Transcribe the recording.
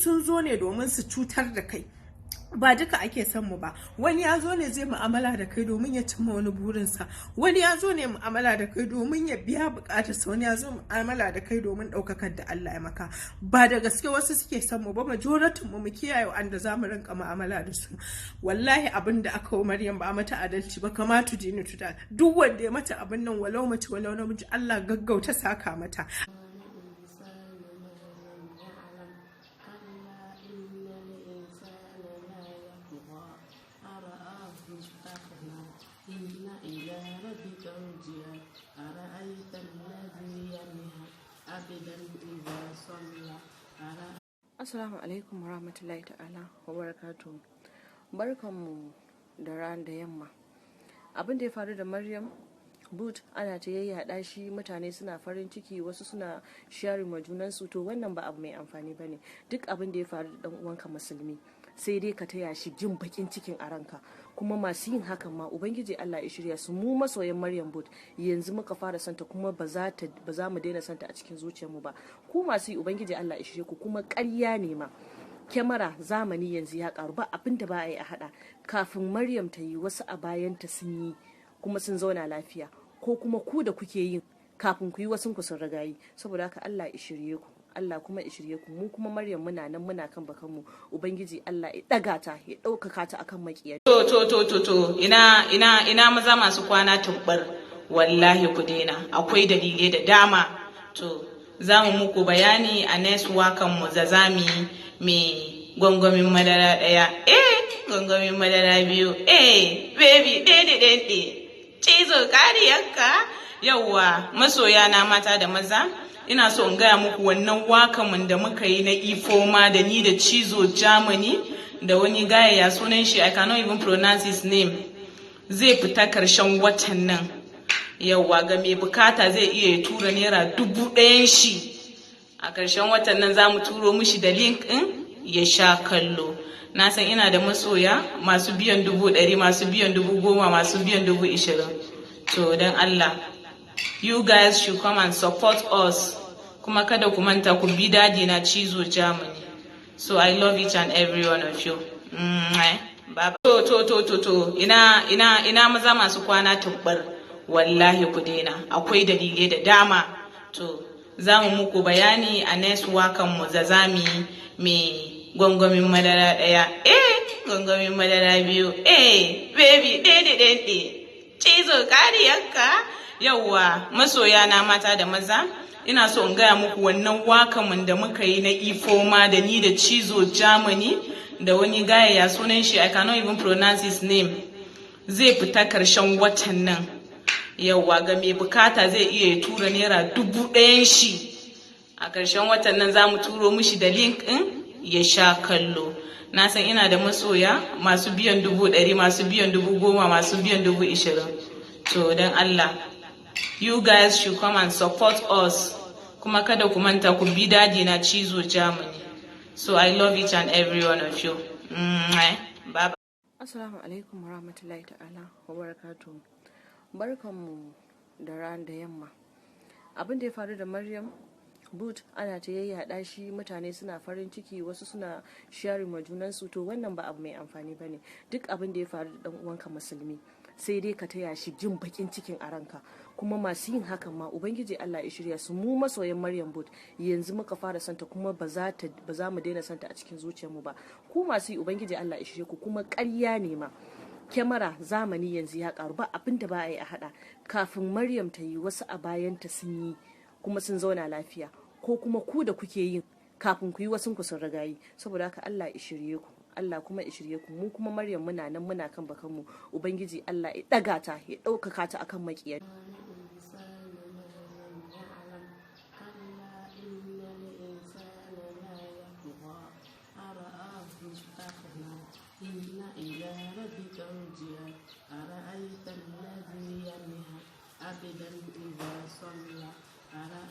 sun zo ne domin su cutar da kai. Ba duka ake son mu ba. Wani ya zo ne zai mu'amala da kai domin ya cimma wani burinsa, wani ya zo ne mu'amala da kai domin ya biya bukatarsa, wani ya zo mu'amala da kai domin ɗaukakar da Allah ya maka. Ba da gaske wasu suke son mu ba, majority mu. Mu kiyaye wanda za mu rinka mu'amala da su. Wallahi abin da aka wa Maryam ba mata adalci ba. Kamatu jini tuta duk wanda ya mata abin nan, walau mace walau namiji, Allah gaggauta saka mata. الإنسان ما لم يعلم. كلا إن الإنسان ليطغى أن رآه استغنى. إن إلى ربك الرجعى. أرأيت الذي ينهى عبدا إذا صلى. أرأيت Assalamu alaikum warahmatullahi ta'ala wa barakatuhu. Barkanmu da ran da yamma. Abin da ya faru da Maryam Booth ana ta yayyada shi, mutane suna farin ciki, wasu suna sharing ma junansu. To, wannan ba abu mai amfani bane. Duk abin da ya faru da dan uwanka musulmi, sai dai ka taya shi jin bakin cikin a ranka. Kuma masu yin hakan ma, Ubangiji Allah ya shirya su. Mu masoyan Maryam Booth yanzu muka fara santa, kuma ba za mu daina santa a cikin zuciyarmu ba. Ku masu yi, Ubangiji Allah ya shirye ku. Kuma ƙarya ne ma. Kyamara zamani yanzu ya karu, ba abin da ba a yi a hada. Kafin Maryam ta yi, wasu a bayanta sun yi kuma sun zauna lafiya. Ko kuma ku da kuke yin, kafin ku yi, wasu ku sun riga yi. Saboda haka Allah ya shirye ku, Allah kuma ya shirye ku. Mu kuma Maryam muna nan muna kan bakanmu. Ubangiji Allah ya daga ta, ya ɗaukaka ta akan makiya. To, to, to, to, to, ina ina ina maza masu kwana tubbar? Wallahi ku daina. Akwai dalilai da dama. To, za mu muku bayani a next wakan mu da zamu mai gwangwamin madara ɗaya, eh, gwangwamin madara biyu, eh, baby, ɗaya ɗaya, cizo kariyarka. Yauwa, masoya na mata da maza, ina so in gaya muku wannan wakan da muka yi na Ifoma, da ni da Cizo Germany da wani gaya, ya sunan shi? I cannot even pronounce his name. Zai fita karshen watan nan. Yauwa, ga mai bukata zai iya ya tura ₦1,000 shi. A karshen watan nan za mu turo mishi da link ɗin ya sha kallo. Na san ina da masoya masu biyan 100,000, masu biyan 10,000, masu biyan 20,000. To, don Allah, you guys should come and support us. Kuma kada ku manta ku bi daddy na Cizo Germany. So I love each and every one of you. Bye. To, to, to, to, to, ina ina ina maza masu kwana tubbar? Wallahi ku daina. Akwai dalilai da dama. To, za mu muku bayani a next wakan mu da zamu mai gwangwamin madara ɗaya, eh, gwangwamin madara biyu, eh, baby, ɗaya ɗaya, cizo kariyarka. Yauwa, masoya na mata da maza, ina so in gaya muku wannan wakan da muka yi na Ifoma, da ni da Cizo Germany da wani gaya, ya sunan shi? I cannot even pronounce his name. Zai fita karshen watan nan. Yauwa, ga mai bukata zai iya ya tura ₦1,000 shi. A karshen watan nan za mu turo mishi da link ɗin ya sha kallo. Na san ina da masoya masu biyan 100,000, masu biyan 10,000, masu biyan 20,000. To, don Allah, you guys should come and support us. Kuma kada ku manta ku bi daddy na Cizo Germany. So I love each and every one of you. Bye. Assalamu alaikum warahmatullahi ta'ala wa barakatuhu. Barkanmu da ran da yamma. Abin da ya faru da Maryam Booth ana ta yayyada shi, mutane suna farin ciki, wasu suna sharing ma junansu. To, wannan ba abu mai amfani bane. Duk abin da ya faru da dan uwanka musulmi, sai dai ka taya shi jin bakin cikin a ranka. Kuma masu yin hakan ma, Ubangiji Allah ya shirya su. Mu masoyan Maryam Booth yanzu muka fara santa, kuma ba za mu daina santa a cikin zuciyarmu ba. Ku masu yi, Ubangiji Allah ya shirye ku. Kuma ƙarya ne ma. Kyamara zamani yanzu ya karu, ba abin da ba a yi a hada. Kafin Maryam ta yi, wasu a bayanta sun yi kuma sun zauna lafiya. Ko kuma ku da kuke yin, kafin ku yi, wasu ku sun riga yi. Saboda haka Allah ya shirye ku, Allah kuma ya shirye ku. Mu kuma Maryam muna nan muna kan bakanmu. Ubangiji Allah ya daga ta, ya ɗaukaka ta akan makiya. الإنسان ما لم يعلم. كلا إن الإنسان ليطغى أن رآه استغنى. إن إلى ربك الرجعى. أرأيت الذي ينهى عبدا إذا صلى. أرأيت